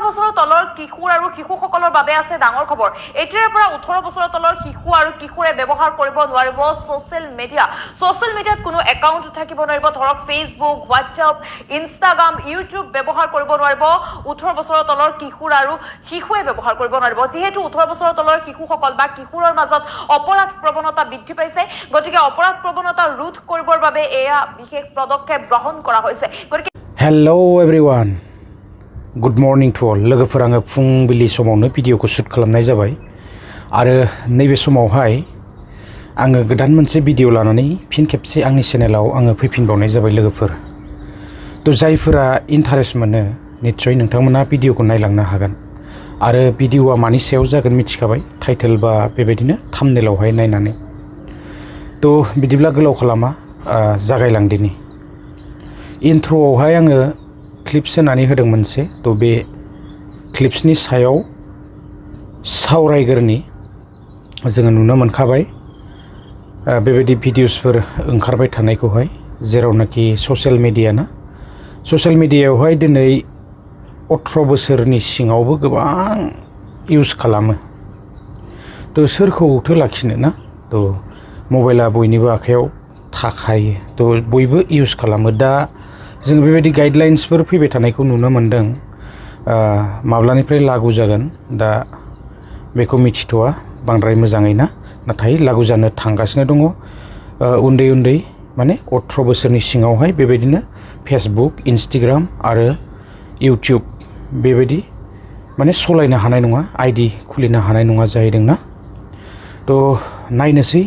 বছৰৰ তলৰ কিশোৰ আৰু শিশুসকলৰ বাবে আছে ডাঙৰ খবৰ। এতিয়াৰ পৰা 18 বছৰৰ তলৰ শিশু আৰু কিশোৰে ব্যৱহাৰ কৰিব নোৱাৰিব সোশ্যাল মিডিয়া। সোশ্যাল মিডিয়াত কোনো একাউণ্ট থাকিব নোৱাৰিব, ধৰক ফেচবুক, হোৱাটছআপ, ইনষ্টাগ্ৰাম, ইউটিউব ব্যৱহাৰ কৰিব নোৱাৰিব 18 বছৰৰ তলৰ কিশোৰ আৰু শিশুৱে ব্যৱহাৰ কৰিব নোৱাৰিব। যিহেতু 18 বছৰৰ তলৰ শিশুসকল বা কিশোৰৰ মাজত অপৰাধ প্ৰৱণতা বৃদ্ধি পাইছে, গতিকে অপৰাধ প্ৰৱণতা ৰোধ কৰিবৰ বাবে এয়া বিশেষ পদক্ষেপ গ্ৰহণ কৰা হৈছে। গতিকে hello everyone, good morning to all. लोगोफोर आङो फुंबिलि समावनो भिडिअखौ शुट खालामनाय जाबाय आरो नैबे समावहाय आङो गोदान मोनसे भिडिअ लानानै फिन खेबसे आंनि चेनेलाव आङो फैफिनबावनाय जाबाय लोगोफोर। तो जायफोरा इन्टारेस्ट मोनो निश्चय नोंथांमोना भिडिअखौ नायलांनो हागोन आरो भिडिअआ मानि सायाव जागोन मिथिखाबाय, टाइटेल बा बेबायदिनो थाम्बनेलावहाय नायनानै। तो बिदिब्ला गोलाव खालामा जागायलांदिनि। इन्ट्र'आवहाय आङो क्लिप्स होनानै होदों मोनसे, तो बे क्लिप्सनि सायाव सावरायग्रोनि। जोङो नुनो मोनखाबाय बेबायदि भिडिअसफोर ओंखारबाय थानायखौहाय, जेरावनाखि ससियेल मिडियायावहाय दिनै 18 बोसोरनि सिङावबो गोबां इउज खालामो। तो सोरखौथो लाखिनो ना, तो मबाइला बयनिबो आखायाव थाखायो, तो बयबो इउज खालामो। दा जों बेबायदि गाइडलाइन्सफोर फैबाय थानायखौ नुनो मोनदों। माब्लानिफ्राय लागु जागोन दा बेखौ मिथिथ'वा बांद्राय मोजाङै ना, नाथाय लागु जानो थांगासिनो दङ। उन्दै उन्दै माने 18 बोसोरनि सिङावहाय बेबायदिनो फेसबुक, इन्स्टाग्राम आरो इउटिउब बेबायदि माने सलायनो हानाय नङा, आइडि खुलिनो हानाय नङा जाहैदों ना। तो नायनोसै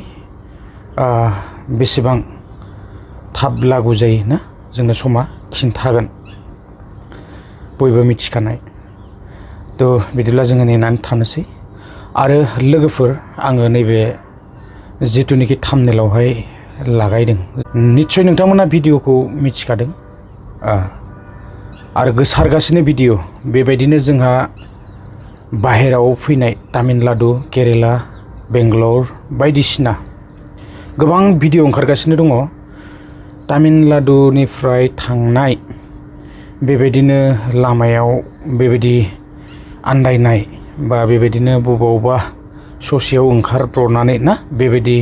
बेसेबां थाब लागु जायो ना, जोंनो समा खिन्थागोन, बयबो मिथिखानाय। तो बिदिब्ला जोङो नेनानै थानोसै। आरो लोगोफोर, आङो नैबे जिथुनिखि थाम्बनेलावहाय लागायदों, निश्चय नोंथांमोना भिडिअखौ मिथिखादों आरो गोसारगासिनो भिडिअ। बेबायदिनो जोंहा बाहेराव फैनाय तामिलनाडु, केरेला, बेंगलर बायदिसिना गोबां भिडिअ ओंखारगासिनो दङ। तामिलनाडुनिफ्राय थांनाय बेबायदिनो लामायाव बेबायदि आन्दायनाय बा बेबायदिनो बबावबा ससेयाव ओंखारब्रनानै ना बेबायदि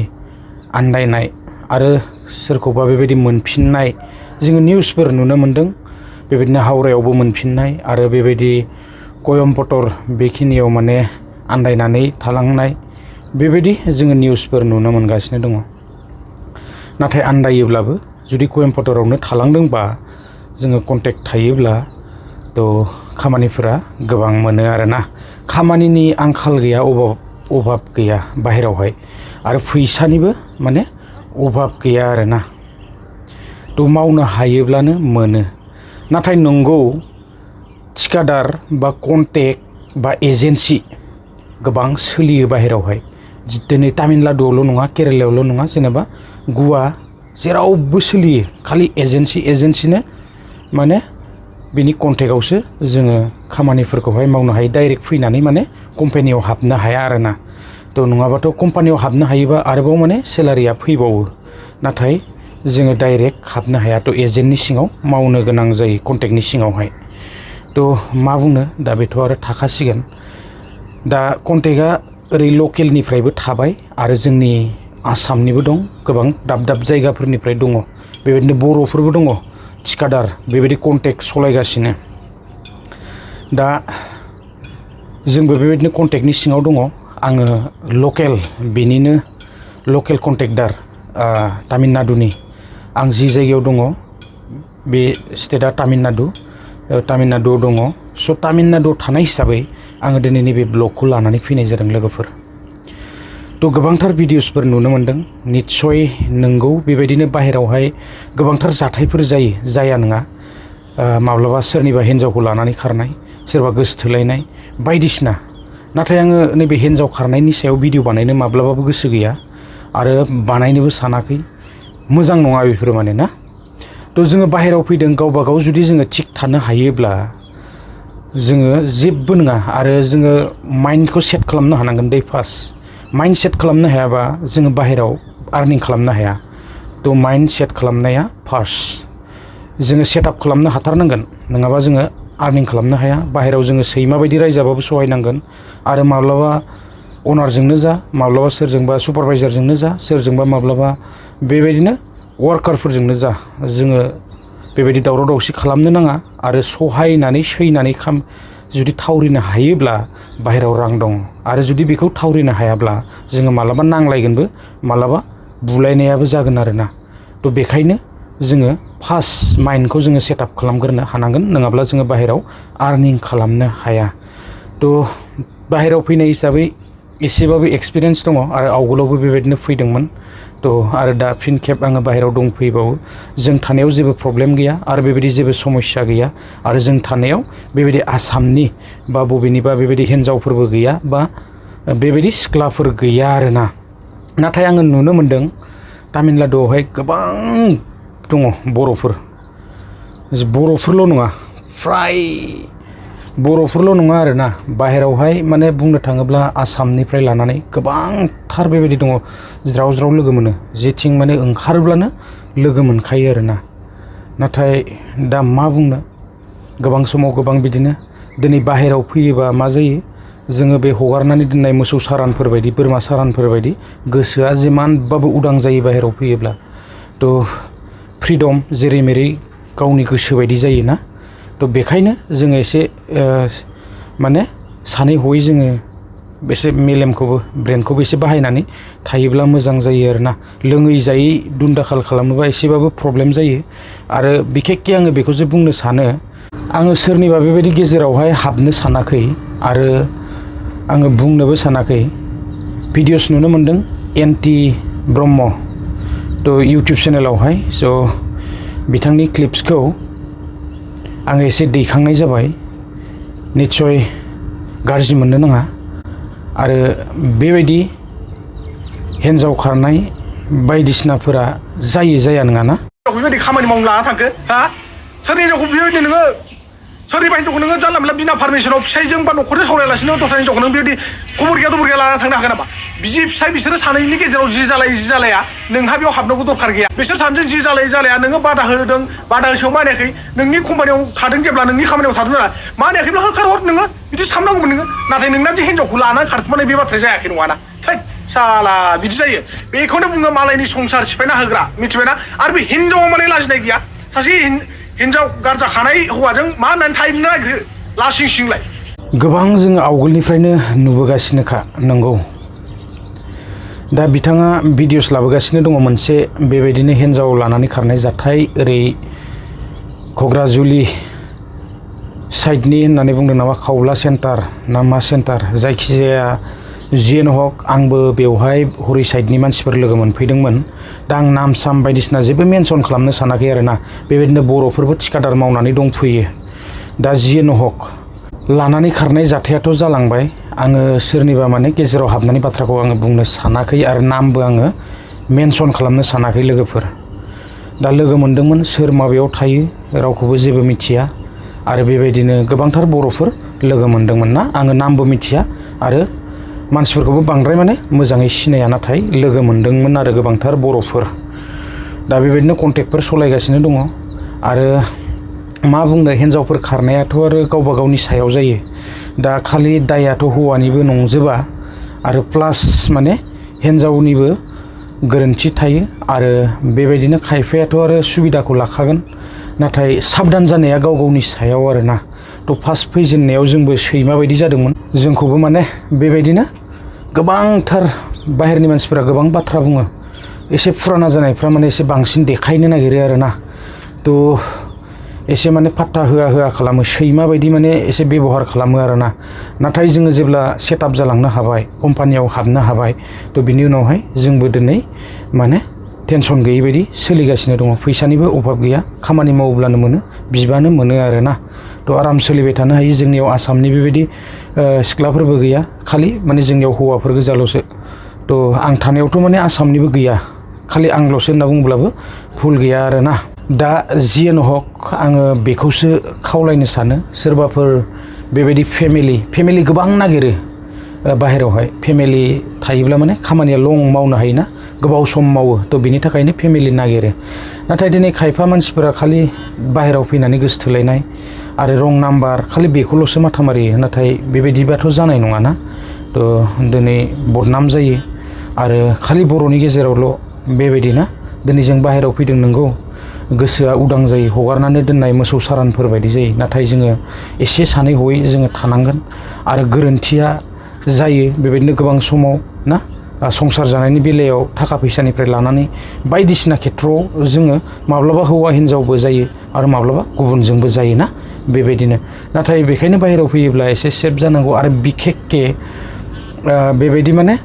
आन्दायनाय आरो सोरखौबा बेबायदि मोनफिननाय जोङो निउसफोर नुनो मोनदों। बेबायदिनो हावरायावबो मोनफिननाय आरो बेबायदि कयम्बटूर बेखिनियाव माने आन्दायनानै थालांनाय बेबायदि जोङो निउसफोर नुनो मोनगासिनो दङ। नाथाय आन्दायोब्लाबो जुदि कयम्बटूरावनो थालांदोंबा जोङो कन्टेक्ट थायोब्ला तो खामानिफोरा गोबां मोनो आरोना। खामानिनि आंखाल गैया, अभाब गैया बाहेरावहाय, आरो फैसानिबो माने अभाब गैया आरोना। तो मावनो हायोब्लानो मोनो। नाथाय नंगौ थिकादार बा कन्टेक्ट बा एजेन्सि गोबां सोलियो बाहेरावहाय। दिनै तामिलनाडुआवल' नङा, केरेलायावल' नङा, जेनेबा गवा जेरावबो सोलियो। खालि एजेन्सिनो माने बिनि कन्टेक्टआवसो जोङो खामानिफोरखौहाय मावनो हायो। डाइरेक्ट फैनानै माने कम्पानियाव हाबनो हाया आरोना। तो नङाबाथ' कम्पानियाव हाबनो हायोबा आरोबाव माने सेलारिया फैबावो, नाथाय जोङो डाइरेक्ट हाबनो हाया। तो एजेन्टनि सिङाव मावनो गोनां जायो, कन्टेक्टनि सिङावहाय। तो मा बुंनो, दा बेथ' आरो थाखासिगोन। दा कन्टेक्टआ ओरै लकेलनिफ्रायबो थाबाय आरो जोंनि आसामनिबो दं, गोबां दाब दाब जायगाफोरनिफ्राय दङ। बेबायदिनो बर'फोरबो दङ थिकादार बेबायदि कन्टेक्ट सलायगासिनो। दा जोंबो बेबायदिनो कन्टेक्टनि सिङाव दङ। आङो बेनिनो लकेल कन्ट्रेक्टर तामिलनाडुनि। आं जि जायगायाव दङ बे स्टेटआ तामिलनाडुआव दङ। स' तामिलनाडुआव थानाय हिसाबै आङो दिनै नैबे ब्लगखौ लानानै फैनाय जादों लोगोफोर। तो गोबांथार भिडिअसफोर नुनो मोनदों। निस्सय नंगौ, बेबायदिनो बाहेरावहाय गोबांथार जाथायफोर जाया नङा। माब्लाबा सोरनिबा हिन्जावखौ लानानै खारनाय, सोरबा गोसोथोलायनाय बायदिसिना। नाथाय आङो नैबे हिन्जाव खारनायनि सायाव भिडिअ बानायनो माब्लाबाबो गोसो गैया आरो बानायनोबो सानाखै। मोजां नङा बेफोरो माने ना। तो जोङो बाहेरायाव फैदों, गावबा गाव जुदि जोङो थिग थानो हायोब्ला जोङो जेबो नङा। आरो जोङो माइन्डखौ सेट खालामनो हानांगोन दै फार्स्ट। माइन्ड सेट खालामनो हायाबा जोङो बाहेरायाव आर्निं खालामनो हाया। तो माइन्ड सेट खालामनाया फार्स्ट। जोङो सेटआप खालामनो हाथारनांगोन, नङाबा जोङो आर्निं खालामनो हाया बाहेरायाव जोङो सैमा बायदि रायजाबाबो सहायनांगोन आरो माब्लाबा अनारजोंनो जा माब्लाबा सोरजोंबा सुपारभाइजारजोंनो जा सोरजोंबा माब्लाबा बेबायदिनो वार्कारफोरजोंनो जा जोङो बेबायदि दावराव दावसि खालामनो नाङा आरो सहायनानै सैनानै जुदि थावरिनो हायोब्ला बाहेरायाव रां दं आरो जुदि बेखौ थावरिनो हायाब्ला जोङो मालाबा नांलायगोनबो मालाबा बुलायनायाबो जागोन आरोना थ' बेखायनो जोङो फार्स्ट माइन्डखौ जोङो सेटआप खालामग्रोनो हानांगोन नङाब्ला जोङो बाहेरायाव आर्निं खालामनो हाया थ' बाहेरायाव फैनाय हिसाबै एसेबाबो एक्सपिरियेन्स दङ आरो आवगोलावबो बेबायदिनो फैदोंमोन थ' आरो दा फिन खेब आङो बाहेरायाव दंफैबावो जों थानायाव जेबो प्रब्लेम गैया आरो बेबायदि जेबो समस्या गैया आरो जों थानायाव बेबायदि आसामनि बा बबेनिबा बेबायदि हिन्जावफोरबो गैया बा बेबायदि सिख्लाफोर गैया आरोना नाथाय आङो नुनो मोनदों तामिलनाडुआवहाय गोबां दङ बर'फोरल' नङा फ्राय बर'फोरल' नङा आरोना बाहेरायावहाय माने बुंनो थाङोब्ला आसामनिफ्राय लानानै गोबांथार बेबायदि दङ ज्राव ज्राव लोगो मोनो जेथिं माने ओंखारोब्लानो लोगो मोनखायो आरोना नाथाय दा मा बुंनो गोबां समाव गोबां बिदिनो दिनै बाहेरायाव फैयोबा मा जायो जोङो बे हगारनानै दोननाय मोसौ सारानफोर बायदि बोरमा सारानफोर बायदि गोसोआ जिमानबाबो उदां जायो बाहेरायाव फैयोब्ला थ' फ्रिदम जेरै मेरै गावनि गोसो बायदि जायोना थ' बेखायनो जोङो एसे माने सानै हयै जोङो एसे मेलेमखौबो ब्रेनखौबो एसे बाहायनानै थायोब्ला मोजां जायो आरोना लोङै जायै दुन्दाखाल खालामोबा एसेबाबो प्रब्लेम जायो आरो बिखेखके आङो बेखौसो बुंनो सानो आङो सोरनिबा बेबायदि गेजेरावहाय हाबनो सानाखै आरो आङो बुंनोबो सानाखै भिडिअस नुनो मोन्दों एन्टि ब्रह्म थ' इउटुब चेनेलावहाय स' बिथांनि क्लिप्सखौ आङो एसे दैखांनाय जाबाय निस्सय गाज्रि मोननो नाङा आरो बेबायदि हिन्जाव खारनाय बायदिसिनाफोरा जाया नङा ना बेबायदि खामानि मावनो लाना थांखो हा सोरनि हिन्जावखौ बेबायदि नोङो सोरनिबा हिन्जावखौ नोङो जानला मोनला बिना पारमिसनाव फिसाइजों बा न'खरजों सावरायालासिनो दस्रा हिन्जावखौ नों बेबायदि खबर गैया लाना थांनो हागोन नामा बिसि फिसाइ बिसोरो सानैनि गेजेराव जि जालाया नोंहा बेयाव हाबनांगौ दरखार गैया बिसोर सानैजों जि जालाया नोङो बादा होदों बादा होसेयाव मानियाखै नोंनि कम्पानियाव थादों जेब्ला नोंनि खामानियाव थादों ना मानियाखैब्ला होखारहर नोङो बिदि साननांगौमोन नोङो नाथाय नोंना जे हिन्जावखौ लानानै खारखुमानाय बे बाथ्राया जायाखै नङाना थै साला बिदि जायो बेखौनो बुङो मालायनि संसार सिफायना होग्रा मिथिबायना आरो बे हिन्जावा मालाय लाजिनाय गैया सासे हिन्जाव गारजा खानाय हौवाजों मा होननानै थाहैनो नागिरो लासिं सिंलाय गोबां जोङो आवगोलनिफ्रायनो नुबोगासिनोखा नंगौ दा बिथाङा भिडिअस लाबोगासिनो दङ मोनसे बेबायदिनो हिन्जाव लानानै खारनाय जाथाय ओरै घग्राजुलि साइडनि होननानै बुंदों नामा खावला सेन्टार ना मा सेन्टार जायखिजाया जियानो हक आंबो बेवहाय हरै साइडनि मानसिफोर लोगो मोनफैदोंमोन दा आं नाम साम बायदिसिना जेबो मेनसन खालामनो सानाखै आरोना बेबायदिनो बर'फोरबो थिखादार मावनानै दंफैयो दा जियानो हक लानानै खारनाय जाथायाथ' जालांबाय आङो सोरनिबा माने गेजेराव हाबनानै बाथ्राखौ आङो बुंनो सानाखै आरो नामबो आङो मेनसन खालामनो सानाखै लोगोफोर दा लोगो मोनदोंमोन सोर माबायाव थायो रावखौबो जेबो मिथिया आरो बेबायदिनो गोबांथार बर'फोर लोगो मोनदोंमोन ना आङो नामबो मिथिया आरो मानसिफोरखौबो बांद्राय माने मोजाङै सिनाया नाथाय लोगो मोनदोंमोन आरो गोबांथार बर'फोर दा बेबायदिनो कन्टेक्टफोर सालायगासिनो दङ आरो मा बुंनो हिन्जावफोर खारनायाथ' आरो गावबा गावनि सायाव जायो दा खालि दायाथ' हौवानिबो नंजोबा आरो प्लास माने हिन्जावनिबो गोरोन्थि थायो आरो बेबायदिनो खायफायाथ' आरो सुबिदाखौ लाखागोन नाथाय साबधान जानाया गाव गावनि सायाव आरोना थ' फार्स्ट फैजेननायाव जोंबो सैमा बायदि जादोंमोन जोंखौबो माने बेबायदिनो गोबांथार बाहेरनि मानसिफोरा गोबां बाथ्रा बुङो एसे फुराना जानायफ्रा माने एसे बांसिन देखायनो नागिरो आरोना थ' एसे माने पात्ता होआ खालामो सैमा बायदि माने एसे बेबहार खालामो आरोना नाथाय जोङो जेब्ला सेटआप जालांनो हाबाय कम्पानियाव हाबनो हाबाय थ' बिनि उनावहाय जोंबो दिनै माने टेनसन गैयै बायदि सोलिगासिनो दङ फैसानिबो अभाब गैया खामानि मावोब्लानो मोनो बिबानो मोनो आरोना थ' आराम सोलिबाय थानो हायो जोंनियाव आसामनि बेबायदि सिख्लाफोरबो गैया खालि माने जोंनियाव हौवाफोर गोजाल'सो थ' आं थानायावथ' माने आसामनिबो गैया खालि आंल'सो होनना बुङोब्लाबो भुल गैया आरोना दा जियानो हक आङो बेखौसो खावलायनो सानो सोरबाफोर बेबायदि फेमिलि गोबां नागिरो बाहेरायावहाय फेमिलि थायोब्ला माने खामानिया लं मावनो हायोना गोबाव सम मावो थ' बिनि थाखायनो फेमिलि नागिरो नाथाय दिनै खायफा मानसिफोरा खालि बाहेरायाव फैनानै गोसो थोलायनाय आरो रं नाम्बार खालि बेखौल'सो माथा मारियो नाथाय बेबायदिबाथ' जानाय नङाना थ' दिनै बदनाम जायो आरो खालि बर'नि गेजेरावल' बेबायदिना दिनै जों बाहेरायाव फैदों नंगौ गोसोआ उदां जायो हगारनानै दोननाय मोसौ सारानफोर बायदि जायो नाथाय जोङो एसे सानै हयै जोङो थानांगोन आरो गोरोन्थिया जायो बेबायदिनो गोबां समाव ना संसार जानायनि बेलायाव थाखा फैसानिफ्राय लानानै बायदिसिना खेथ्रआव जोङो माब्लाबा हौवा हिन्जावबो जायो आरो माब्लाबा गुबुनजोंबो जायोना बेबायदिनो नाथाय बेखायनो बाहेरायाव फैयोब्ला एसे सेफ जानांगौ आरो बिखेकके बेबायदि माने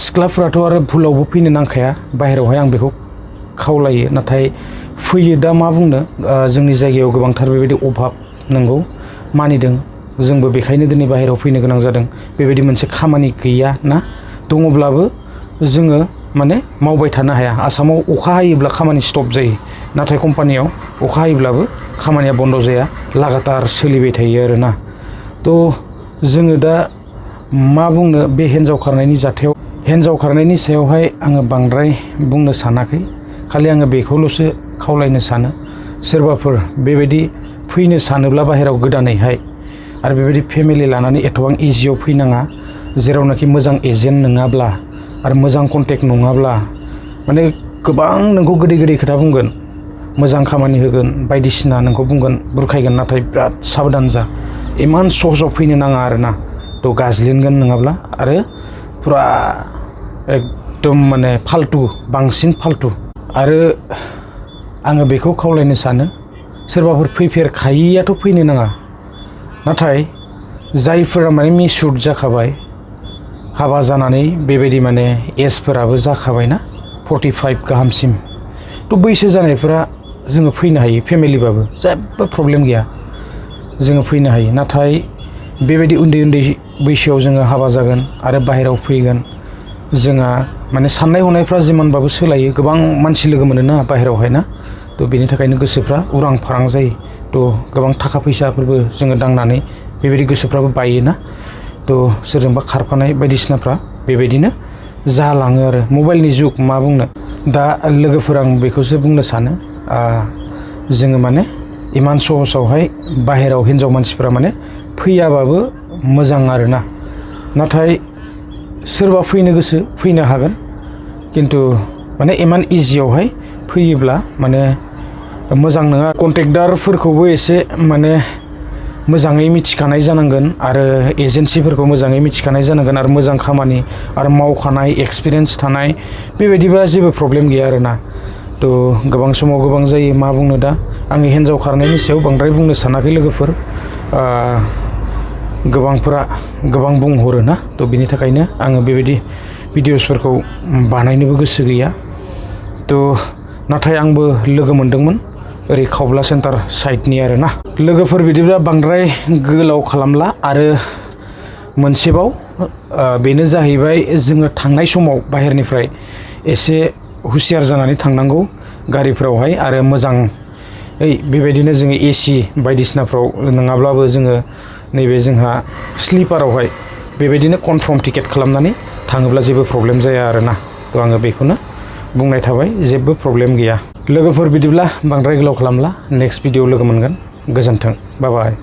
सिख्लाफोराथ' आरो भुलावबो फैनो नांखाया बाहेरायावहाय आं बेखौ खावलायो नाथाय फैयो दा मा बुंनो जोंनि जायगायाव गोबांथार बेबायदि अभाब नंगौ मानिदों जोंबो बेखायनो दिनै बाहेरायाव फैनो गोनां जादों बेबायदि मोनसे खामानि गैया ना दङब्लाबो जोङो माने मावबाय थानो हाया आसामाव अखा हायोब्ला खामानि स्टप जायो नाथाय कम्पानियाव अखा हायोब्लाबो खामानिया बन्द जाया लागातार सोलिबाय थायो आरोना थ' जोङो दा मा बुंनो बे हिन्जाव खारनायनि जाथायाव हिन्जाव खारनायनि सायावहाय आङो बांद्राय बुंनो सानाखै खालि आङो बेखौल'सो खावलायनो सानो सोरबाफोर बेबायदि फैनो सानोब्ला बाहेरायाव गोदानैहाय आरो बेबायदि फेमिलि लानानै एथबां इजियाव फैनाङा जेरावनाखि मोजां एजेन्ट नङाब्ला आरो मोजां कन्टेक्ट नङाब्ला माने गोबां नोंखौ गोदै गोदै खोथा बुंगोन मोजां खामानि होगोन बायदिसिना नोंखौ बुंगोन बुरखायगोन नाथाय बिराद साबधान जा इमान सहसाव फैनो नाङा आरोना थ' गाज्लिनगोन नङाब्ला आरो पुरा एकदम माने फाल्तु बांसिन फाल्तु आरो आङो बेखौ खावलायनो सानो सोरबाफोर फैफेरखायियाथ' फैनो नाङा नाथाय जायफोरा माने मिसुट जाखाबाय हाबा जानानै बेबायदि माने एजफोराबो जाखाबायना 45 गाहामसिम थ' बैसो जानायफोरा जोङो फैनो हायो फेमिलिबाबो जेबो प्रब्लेम गैया जोङो फैनो हायो नाथाय बेबायदि उन्दै उन्दै बैसोआव जोङो हाबा जागोन आरो बाहेरायाव फैगोन जोंहा माने साननाय हनायफ्रा जिमानबाबो सोलायो गोबां मानसि लोगो मोनो ना बाहेरायावहाय ना थ' बेनि थाखायनो गोसोफ्रा उरां फारां जायो थ' गोबां थाखा फैसाफोरबो जोङो दांनानै बेबायदि गोसोफ्राबो बायोना थ' सोरजोंबा खारफानाय बायदिसिनाफ्रा बेबायदिनो जालाङो आरो मबाइलनि जुग मा बुंनो दा लोगोफोर आं बेखौसो बुंनो सानो जोङो माने इमान सहसावहाय बाहेरायाव हिन्जाव मानसिफ्रा माने फैयाबाबो मोजां आरोना नाथाय सोरबा फैनो गोसो फैनो हागोन खिन्थु माने इमान इजियावहाय फैयोब्ला माने मोजां नङा कन्ट्रेक्टारफोरखौबो एसे माने मोजाङै मिथिखानाय जानांगोन आरो एजेन्सिफोरखौ मोजाङै मिथिखानाय जानांगोन आरो मोजां खामानि आरो मावखानाय एक्सपिरियेन्स थानाय बेबायदिबा जेबो प्रब्लेम गैया आरोना थ' गोबां समाव गोबां जायो मा बुंनो दा आङो हिन्जाव खारनायनि सायाव बांद्राय बुंनो सानाखै लोगोफोर गोबांफोरा गोबां बुंहरो ना थ' बिनि थाखायनो आङो बेबायदि भिडिअसफोरखौ बानायनोबो गोसो गैया थ' नाथाय आंबो लोगो मोनदोंमोन ओरै खावब्ला सेन्टार साइडनि आरोना लोगोफोर बिदिब्ला बांद्राय गोलाव खालामला आरो मोनसेबाव बेनो जाहैबाय जोङो थांनाय समाव बाहेरनिफ्राय एसे हुसियार जानानै थांनांगौ गारिफ्रावहाय आरो मोजां बेबायदिनो जोङो एसि बायदिसिनाफ्राव नङाब्लाबो जोङो नैबे जोंहा स्लिपारावहाय बेबायदिनो कनफार्म टिकेट खालामनानै थाङोब्ला जेबो प्रब्लेम जाया आरोना थ' आङो बेखौनो बुंनाय थाबाय जेबो प्रब्लेम गैया लोगोफोर बिदिब्ला बांद्राय गोलाव खालामला नेक्स्ट भिडिअ लोगो मोनगोन गोजोन्थों बाय बाय